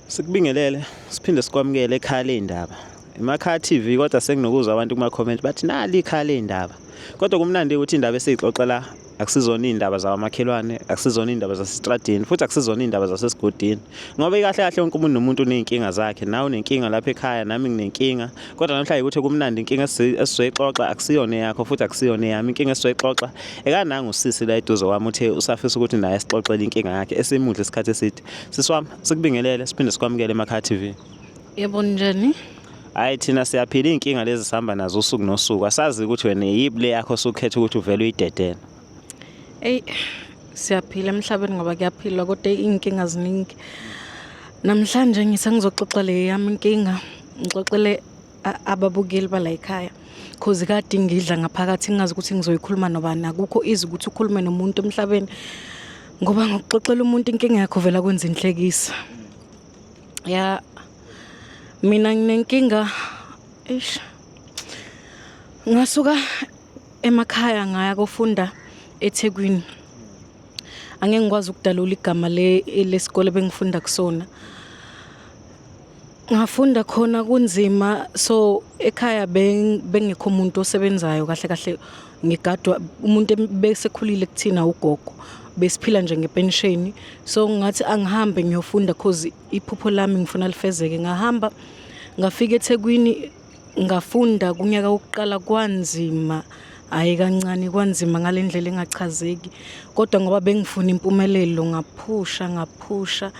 Sikubingelele siphinde sikwamukele ekhaya ley'ndaba. Emakhaya TV kodwa senginokuzwa abantu kuma-comment bathi nali ikhaya ley'ndaba. Kodwa kumnandi ukuthi iy'ndaba esiy'xoxa la akusizona iy'ndaba zamakhelwane, akusizona iy'ndaba zasestradini futhi akusizona iy'ndaba zasesigodini. Ngoba ikahle kahle wonke umuntu nomuntu uney'nkinga zakhe. Nawe unenkinga lapha ekhaya, nami nginenkinga. Kodwa namhlanje ukuthi kumnandi inkinga esizoyixoxa akusiyona eyakho futhi akusiyona eyami. Inkinga esizoyixoxa ekanangu usisi la eduze kwami uthe usafisa ukuthi naye sixoxele inkinga yakhe esimudla isikhathi eside. Sisi wami, sikubingelele siphinde sikwamukele emakhaya TV. Yebo njani? Hayi thina siyaphila iy'nkinga lezi sihamba nazo usuku nosuku. Asazi ukuthi wena yiphi le yakho osukhetha ukuthi uvele uyidedele. Eyi siyaphila emhlabeni ngoba kuyaphilwa kodwa iy'nkinga ziningi. Namhlanje ngise ngizoxoxa le yami inkinga, ngixoxele ababukeli bala ekhaya. Cause kade ngidla ngaphakathi ngingazi ukuthi ngizoyikhuluma nobani. Akukho easy ukuthi ukhulume nomuntu emhlabeni ngoba ngokuxoxela umuntu inkinga yakho vela kwenza inhlekisa. Ya mina nginenkinga eish. Ngasuka emakhaya ngaya kofunda eThekwini. Angeke ngikwazi ukudalula igama le lesikole bengifunda kusona. Ngafunda khona kunzima so ekhaya bengekho umuntu osebenzayo kahle kahle ngigadwa umuntu besekhulile kuthina ugogo besiphila nje ngepensheni so ngathi angihambe ngiyofunda cause iphupho lami ngifuna lifezeke. Ngahamba ngafika eThekwini ngafunda kunyaka wokuqala kwanzima hhayi kancane kwanzima ngale ndlela engachazeki kodwa ngoba bengifuna impumelelo ngaphusha ngaphusha.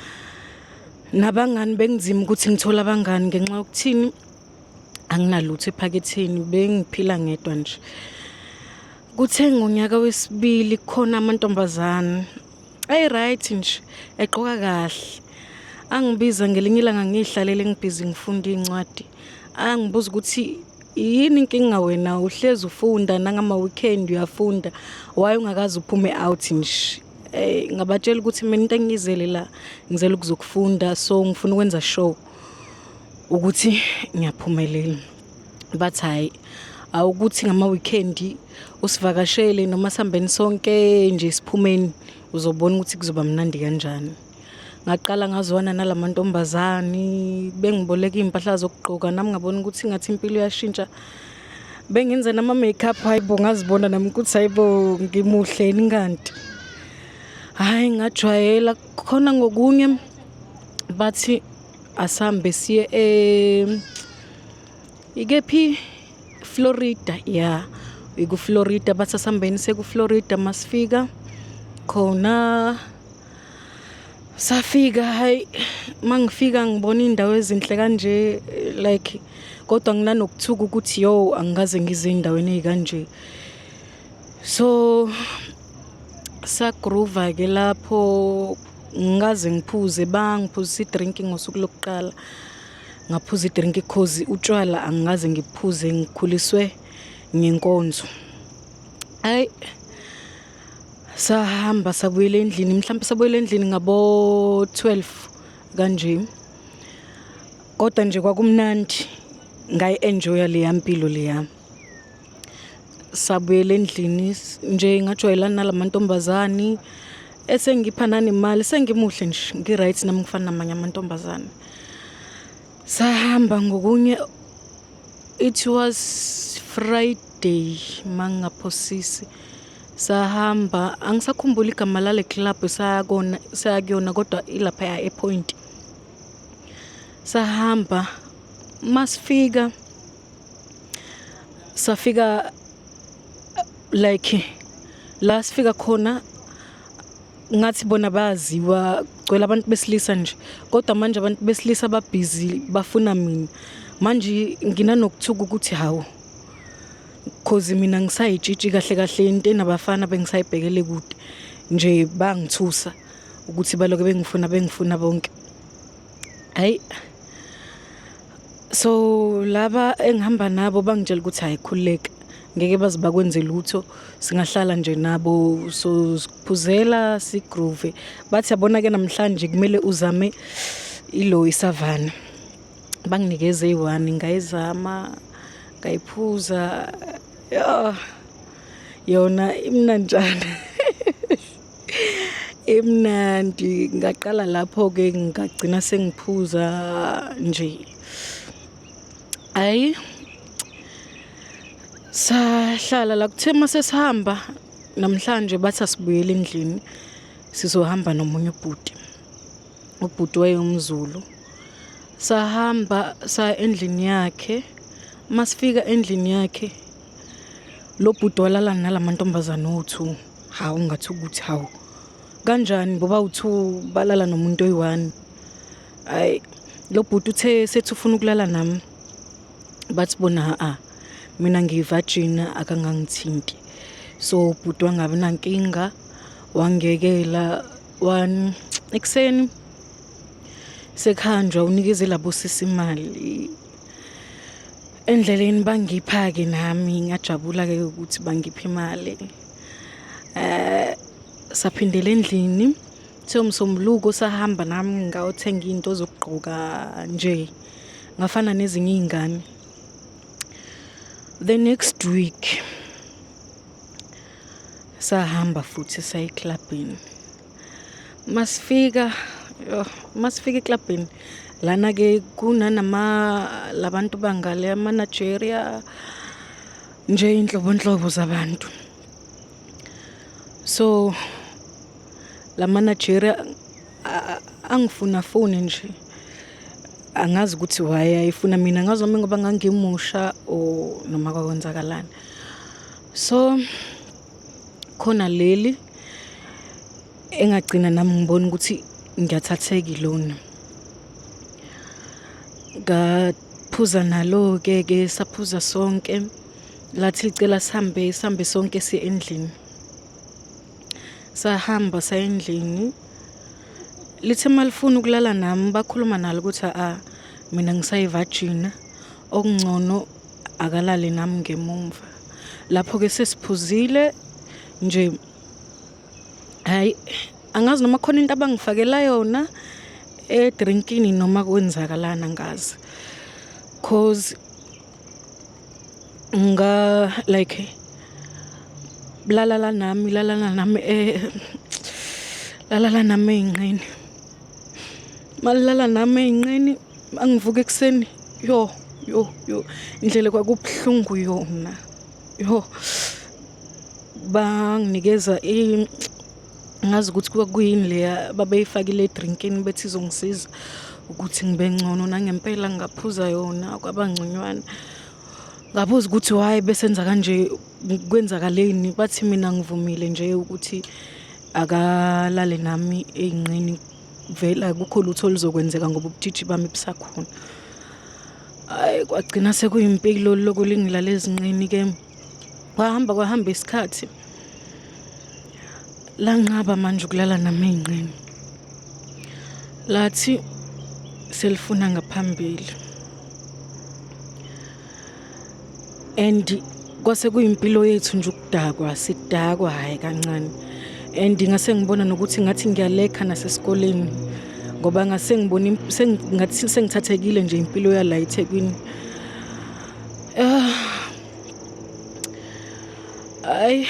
Nabangani bekunzima ukuthi ngithole abangani ngenxa yokuthini anginalutho ephaketheni bengiphila ngedwa nje. Kuthe ngonyaka wesibili kukhona amantombazane ayi-right nje egqoka kahle angibiza ngelinye ilanga ngiyihlalele ngibhizi ngifunda iy'ncwadi angibuza ukuthi yini inkinga wena uhlezi ufunda nangama-weekend uyafunda why ungakaze uphume out nje. Ngabatshela ukuthi mina into engiyizele la ngizele ukuzokufunda so ngifuna ukwenza sure ukuthi ngiyaphumelela. Bathi hhayi awukuthi ngama-weekend usivakashele noma sihambeni sonke nje siphumeni uzobona ukuthi kuzoba mnandi kanjani. Ngaqala ngazwana nala mantombazane bengiboleka iy'mpahla zokugqoka nami ngabona ukuthi ngathi impilo iyashintsha. Bengenza nama-makeup hayi bo ngazibona nami ukuthi hayi bo ngimuhle yini kanti. Hhayi ngajwayela khona ngokunye bathi asihambe siye ikephi Florida ya iku-Florida bathi asihambeni siye ku-Florida masifika khona. Safika hayi mangifika ngibona iy'ndawo ezinhle kanje like kodwa nginanokuthuka ukuthi yo angikaze ngize ey'ndaweni ey'kanje. So sagroova-ke lapho ngikaze ngiphuze bangiphuzisa i-drink ngosuku lokuqala. Ngaphuza i-drink cause utshwala angikaze ngibuphuze ngikhuliswe ngenkonzo. Hhayi Sahamba sabuyela endlini mhlawumbe sabuyela endlini ngabo-12 kanje. Kodwa nje kwakumnandi ngayi-enjoy-a leya mpilo leya. Sabuyela endlini nje ngajwayelana nala mantombazane esengipha nanemali sengimuhle nje ngi-right nami ngifana namanye amantombazane. Sahamba ngokunye it was Friday mangingaphosisi. Sahamba angisakhumbuli igama lale club esaya kona saya kuyona kodwa ilaphaya ePoint. Sahamba masifika safika like la sifika khona ngathi bona bayaziwa gcwele abantu besilisa nje kodwa manje abantu besilisa babhizi bafuna mina manje nginanokuthuka ukuthi hawu cause mina ngisayitshitshi kahle kahle into enabafana bengisayibhekele kude nje bangithusa ukuthi baloke bengifuna bengifuna bonke. Hayi so laba engihamba nabo bangitshela ukuthi hayi khululeka ngeke baze bakwenze lutho singahlala nje nabo so siphuzela sigroove. Bathi yabona-ke namhlanje kumele uzame ilo isavana. Banginikeze iyi-one ngayizama ngayiphuza ya yona imnanjana. Emnandi ngaqala lapho-ke ngagcina sengiphuza nje. Hhayi, sahlala la kuthe uma sesihamba namhlanje bathi asibuyele endlini sizohamba nomunye ubhuti. Ubhuti wayewumZulu. Sahamba saya endlini yakhe, masifika endlini yakhe lo bhuti walala nalamantombazane owu-two. Hawu ngathi ukuthi hawu kanjani ngoba u-two balala nomuntu oyi-one. Hhayi lo bhuti uthe sethi ufuna ukulala nami bathi bona a mina ngiyi-virgin akangangithinti. So ubhuti wangabi nankinga wangiyekela one ekuseni sekuhanjwa unikeze labo sisi imali endleleni bangipha-ke nami ngajabula-ke ukuthi bangipha imali eh saphindela endlini Msombuluko sahamba nami ngayothenga iy'nto zokugqoka nje ngafana nezinye iy'ngane. The next week sahamba futhi saya eklabhini. Masifika yoh masifika eklabhini lana-ke kunanama labantu bangale ama-Nigeria nje iy'nhlobonhlobo zabantu. So lama Nigeria angifunafuni nje angazi ukuthi why ayefuna mina angazi noma ngoba ngangimusha or noma kwakwenzakalani. So khona leli engagcina nami ngibona ukuthi ngiyathatheka ilona. Ngaphuza nalo-ke ke saphuza sonke lathi licela sihambe sihambe sonke siye endlini. Sahamba saya endlini lithe malifuna ukulala nami bakhuluma nalo ukuthi a mina ngisayi-virgin okungcono akalale nami ngemumva. Lapho-ke sesiphuzile nje hhayi angazi noma khona into abangifakela yona edrinkini noma kwenzakalani angazi. Cause nga like lalala nami lalala nami eh lalala nami ey'nqeni. Malilala nami ey'nqeni mangivuka ekuseni yo yo yo indlela kwakubuhlungu yona yo banginikeza ngazi ukuthi kwakuyini leya babeyifakile edrinkini bethi izongisiza ukuthi ngibe ngcono nangempela ngaphuza yona kwaba ngconywana. Ngabuza ukuthi why besenza kanje kwenzakaleni bathi mina ngivumile nje ukuthi akalale nami ey'nqeni vele akukho lutho oluzokwenzeka ngoba ubutshitshi bami busakhona. Hhayi kwagcina sekuyimpilo lokhu lingilala ezinqeni-ke. Kwahamba kwahamba isikhathi lanqaba manje ukulala nami ey'nqeni. Lathi selifuna ngaphambili and kwase kuyimpilo yethu nje ukudakwa sidakwa hhayi kancane and ngase ngibona nokuthi ngathi ngiyalekha nasesikoleni ngoba ngase ngibona ngathi sengithathekile nje impilo yala eThekwini. Hayi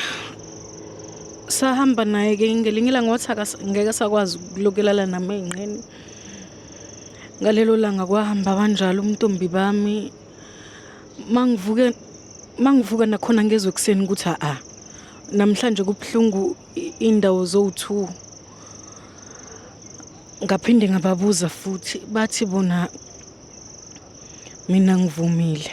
sahamba naye ke ngelinye ilanga wathi ngeke sakwazi ukulokelala nami ey'nqeni. Ngalelo langa kwahamba kanjalo ubuntombi bami. Mangivuke mangivuka nakhona ngezwe ekuseni ukuthi a namhlanje kubuhlungu iy'ndawo zowu-two. Ngaphinde ngababuza futhi bathi bona mina ngivumile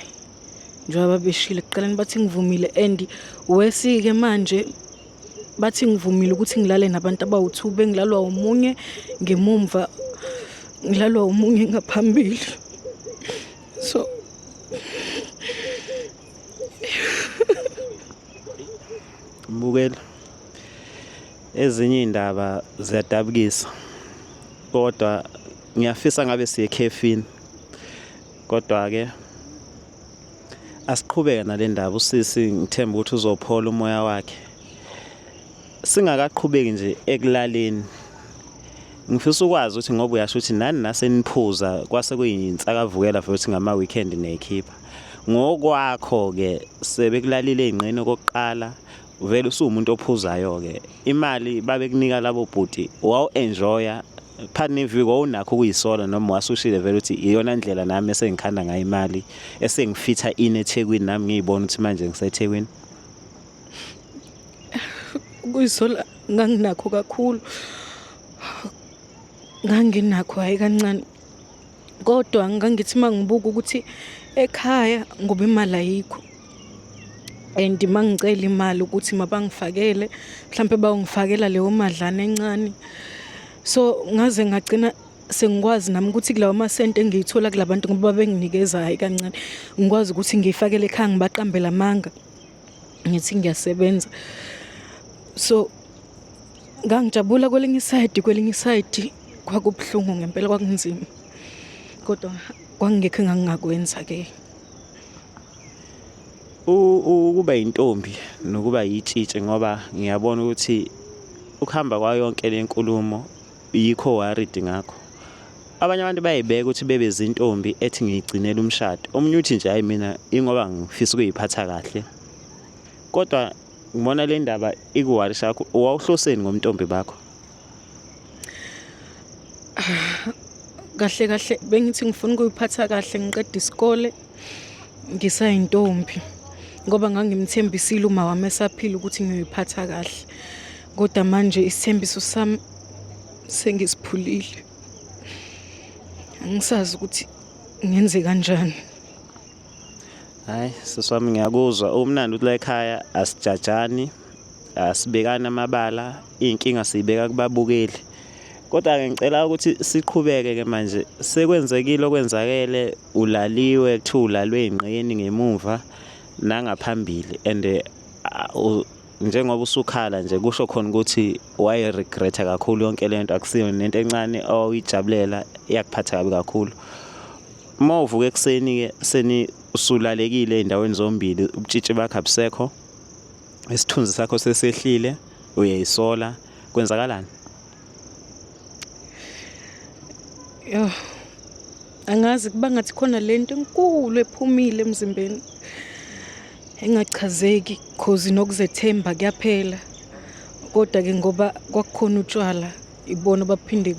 njengoba beshilo ekuqaleni bathi ngivumile and worse-ke manje bathi ngivumile ukuthi ngilale nabantu abawu-two bengilalwa omunye ngemumva ngilalwa omunye ngaphambili so Mbukeli, ezinye iy'ndaba ziyadabukisa kodwa ngiyafisa ngabe siye ekhefini kodwa-ke asiqhubeke nale ndaba usisi ngithemba ukuthi uzophola umoya wakhe singakaqhubeki nje ekulaleni ngifisa ukwazi ukuthi ngoba uyasho ukuthi nani naseniphuza kwase kuyinsakavukela futhi ngama-weekend neyikhipha ngokwakho-ke sebekulalile ey'nqeni okokuqala. Vele usuwumuntu ophuzayo-ke. Imali babekunika labo bhuti wawu-enjoya phakathi neviki wawunakho ukuyisola noma wasushile vele ukuthi iyona ndlela nami esengikhanda ngayo imali esengifitha in eThekwini nami ngiyibona ukuthi manje ngiseThekwini. Ukuyisola nganginakho kakhulu. Nganginakho hhayi kancane. Kodwa ngangithi uma ngibuka ukuthi ekhaya ngoba imali ayikho and uma ngicela imali ukuthi mabangifakele mhlampe bayongifakela leyo madlana encane. So ngaze ngagcina sengikwazi nami ukuthi kulawa masenti engiyithola kulabantu ngoba babenginikeza hhayi kancane, ngikwazi ukuthi ngiyifakele ekhaya ngibaqambele amanga ngithi ngiyasebenza. So ngangijabula kwelinye isayidi, kwelinye isayidi kwakubuhlungu ngempela kwakunzima, kodwa kwakungekho engangingakwenza-ke. Ukuba yintombi nokuba yitshitshi ngoba ngiyabona ukuthi ukuhamba kwayo yonke le nkulumo yikho worried ngakho. Abanye abantu bayayibeka ukuthi bebe zintombi ethi ngiyigcinela umshado. Omunye uthi nje hhayi mina ingoba ngifisa ukuyiphatha kahle. Kodwa ngibona le ndaba ikuwarisha kakhulu. Wawuhloseni ngomntombi bakho? Kahle kahle bengithi ngifuna ukuyiphatha kahle ngiqede isikole ngisayintombi ngoba ngangimthembisile uma wami esaphila ukuthi ngiyoyiphatha kahle, kodwa manje isithembiso sami sengisiphulile. Angisazi ukuthi ngenze kanjani. Hayi sisi wami ngiyakuzwa umnandi ukuthi la ekhaya asijajani asibekani amabala iy'nkinga siyibeka kubabukeli. Kodwa-ke ngicela ukuthi siqhubeke-ke manje sekwenzekile okwenzakele ulaliwe kuthiwa ulalwe ey'nqeni ngemumva nangaphambili and njengoba usukhala nje kusho khona ukuthi waye-regret-a kakhulu yonke lento akusiyo nento encane owawuyijabulela iyakuphatha kabi kakhulu. Uma uvuka ekuseni-ke seni usulalekile ey'ndaweni zombili ubutshitshi bakho abusekho, isithunzi sakho sesehlile, uyayisola, kwenzakalani? Yoh, angazi kuba ngathi khona lento enkulu ephumile emzimbeni engachazeki cause nokuzethemba kuyaphela. Kodwa-ke ngoba kwakukhona utshwala ibona baphinde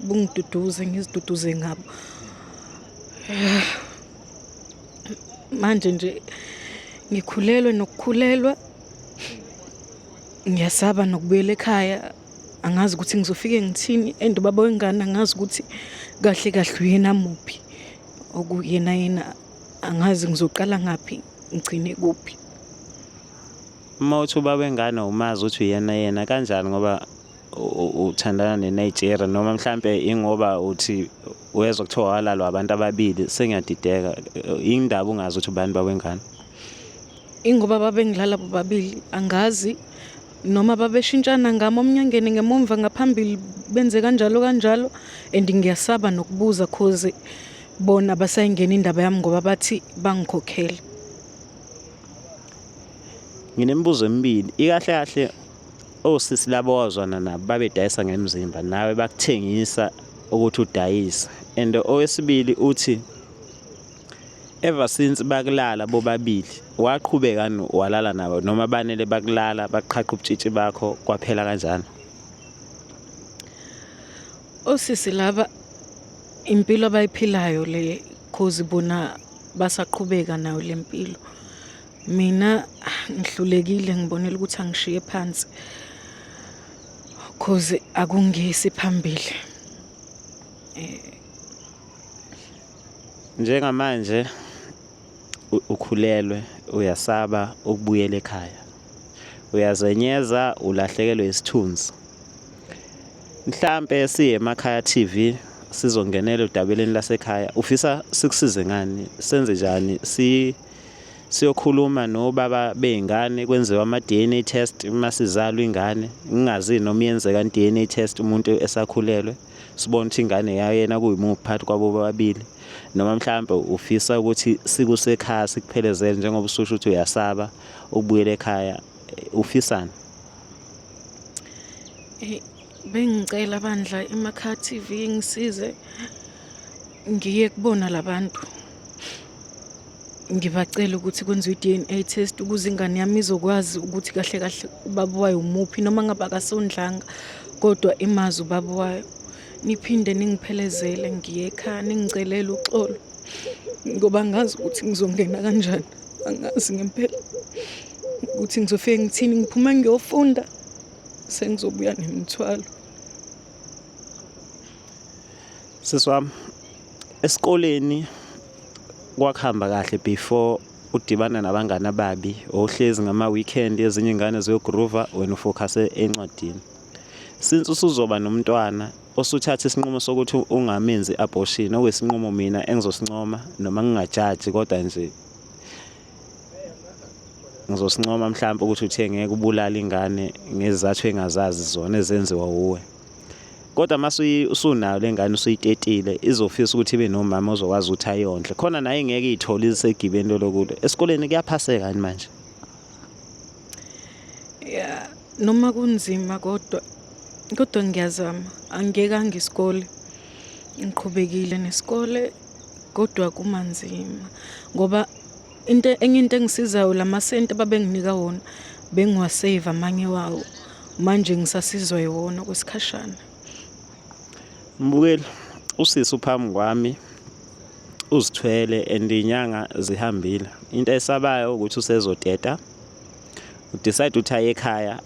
bungiduduze ngiziduduze ngabo. Manje nje ngikhulelwe nokukhulelwa, ngiyasaba nokubuyela ekhaya. Angazi ukuthi ngizofike ngithini and ubaba wengane angazi ukuthi kahle kahle uyena muphi okuyena yena angazi ngizoqala ngaphi ngigcine kuphi. Uma uthi ubaba wengane umazi ukuthi uyena yena kanjani ngoba uthandana neNigeria noma mhlampe ingoba uthi wezwa kuthiwa walalwa abantu ababili sengiyadideka indaba ungazi ukuthi ubani baba wengane. Ingoba babengilala bobabili angazi noma babeshintshana ngami omunye angene ngemumva ngaphambili benze kanjalo kanjalo and ngiyasaba nokubuza cause bona basayingena indaba yami ngoba bathi bangikhokhele. Nginemibuzo emibili ikahle kahle osisi labo owazwana nabo babedayisa ngemizimba nawe bakuthengisa ukuthi udayise and owesibili uthi ever since bakulala bobabili waqhubeka walala nabo noma banele bakulala baqhaqha ubutshitshi bakho kwaphela kanjalo? Osisi laba impilo abayiphilayo le cause bona basaqhubeka nayo le mpilo. Mina ngihlulekile ngibonela ukuthi angishiye phansi cause akungiyisi phambili. Njengamanje ukhulelwe uyasaba ukubuyela ekhaya. Uyazenyeza ulahlekelwe isithunzi. Mhlampe siye emakhaya TV sizongenela odabeleni lasekhaya. Ufisa sikusize ngani? Senze njani? Si siyokhuluma nobaba bey'ngane kwenziwe ama-D_N_A test uma sizalwa ingane. Ngingazi noma iyenzeka i-D_N_A test umuntu esakhulelwe. Sibone ukuthi ingane yayena kuyimuphi phakathi kwabo bobabili. Noma mhlampe ufisa ukuthi sikusekhaya sikuphelezele njengoba ususho ukuthi uyasaba ukubuyela ekhaya. Ufisani? Bengicela bandla iMakhaya TV ingisize ngiye kubona labantu. Ngibacela ukuthi kwenziwe i-DNA test ukuze ingane yami izokwazi ukuthi kahle kahle ubaba wayo umuphi, noma ngabe akasondlanga kodwa imazi ubaba wayo. Niphinde ningiphelezele ngiye ekhaya, ningicelele uxolo ngoba angazi ukuthi ngizongena kanjani, angazi ngempela ukuthi ngizofike ngithini. Ngiphume ngiyofunda, sengizobuya nemithwalo. Sisi wami, esikoleni kwakuhamba kahle before udibana nabangani ababi, ohlezi ngama-weekend ezinye iy'ngane ziyogroova, wena ufocuse encwadini. Since usuzoba nomntwana, osuthatha isinqumo sokuthi ungamenzi i-abortion, okuyisinqumo mina engizosincoma noma ngingajaji, kodwa nje ngizosincoma mhlawumbe ukuthi uthe ngeke ubulale ingane ngezizathu engazazi zona ezenziwa wuwe. Kodwa mase usunayo le ngane, usuyitetile, izofisa ukuthi ibe nomama ozokwazi ukuthi ayondle. Khona naye ingeke iy'thole isegibeni lolokulo. Esikoleni kuyaphaseka yini manje? Ya, noma kunzima kodwa ngiyazama. Angiyekanga isikole, ngiqhubekile nesikole kodwa kumanzima ngoba into enye into engisizayo lamasenti ababenginika wona, bengiwasave amanye wawo, manje ngisasizwa yiwona okwesikhashana. Mbukeli, usisi uphambi kwami uzithwele and inyanga zihambile. Into esabayo ukuthi usezoteta. Udecide ukuthi aye ekhaya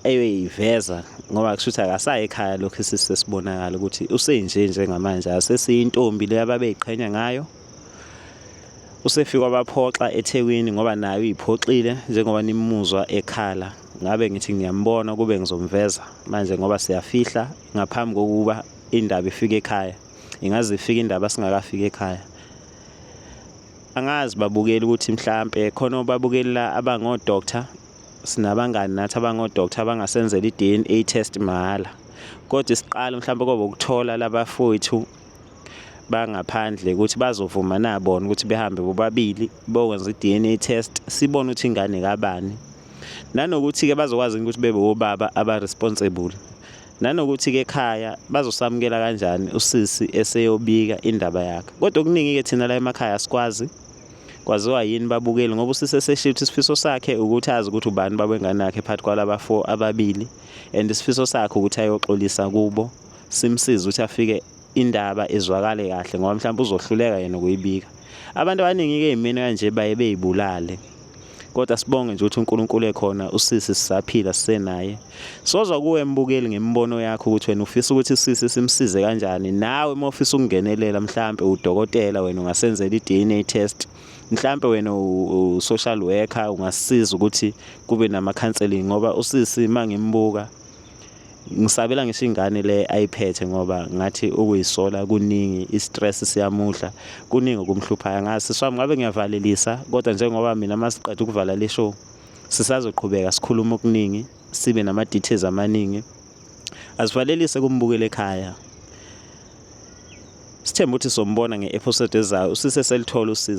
eyoyiveza ngoba kusho ukuthi akasayi ekhaya, lokhu isisi sesibonakala ukuthi usenje njengamanje, asesiyintombi le ababeyiqhenya ngayo. Usefika wabaphoxa eThekwini ngoba naye uyiphoxile njengoba nimuzwa ekhala. Ngabe ngithi ngiyambona kube ngizomveza manje ngoba siyafihla ngaphambi kokuba indaba ifike ekhaya. Ingaze ifike indaba singakafiki ekhaya. Angazi babukeli ukuthi mhlampe khona obabukeli la abango-doctor, sinabangani nathi abango-doctor abangasenzela i-DNA test mahhala. Kodwa isiqalo mhlampe koba ukuthola labafowethu bangaphandle ukuthi bazovuma na bona ukuthi behambe bobabili bokwenza i-DNA test, sibone ukuthi ingane kabani. Nanokuthi-ke bazokwazi ukuthi bebe obaba aba-responsible. Nanokuthi-ke ekhaya bazosamukela kanjani usisi eseyobika indaba yakhe. Kodwa okuningi-ke thina la emakhaya asikwazi, kwaziwa yini babukeli, ngoba usisi eseshiya ukuthi isifiso sakhe ukuthi azi ukuthi ubani baba wengane yakhe phakathi kwalaba four ababili, and isifiso sakhe ukuthi ayoxolisa kubo, simsize ukuthi afike indaba izwakale kahle ngoba mhlawumbe uzohluleka yena ukuyibika. Abantu abaningi-ke ey'meni kanje baye bey'bulale. Kodwa sibonge nje ukuthi uNkulunkulu ekhona, usisi sisaphila sisenaye. Sozwa kuwe mbukeli ngemibono yakho ukuthi wena ufisa ukuthi usisi simsize kanjani. Nawe uma ufisa ukungenelela, mhlampe udokotela, wena ungasenzela i-DNA test. Mhlampe wena u-social worker ungasisiza ukuthi kube nama-counselling ngoba usisi uma ngimbuka ngisabela ngisho ingane le ayiphethe ngoba ngathi ukuyisola kuningi, i-stress siyamudla, kuningi okumhluphayo. Angazi sisi wami ngabe ngiyavalelisa, kodwa njengoba mina masiqeda ukuvala le show sisazoqhubeka sikhuluma okuningi, sibe nama-details amaningi. Asivalelise kumbukeli ekhaya. Sithemba ukuthi sombona nge-episode ezayo usisi eselithola usizo.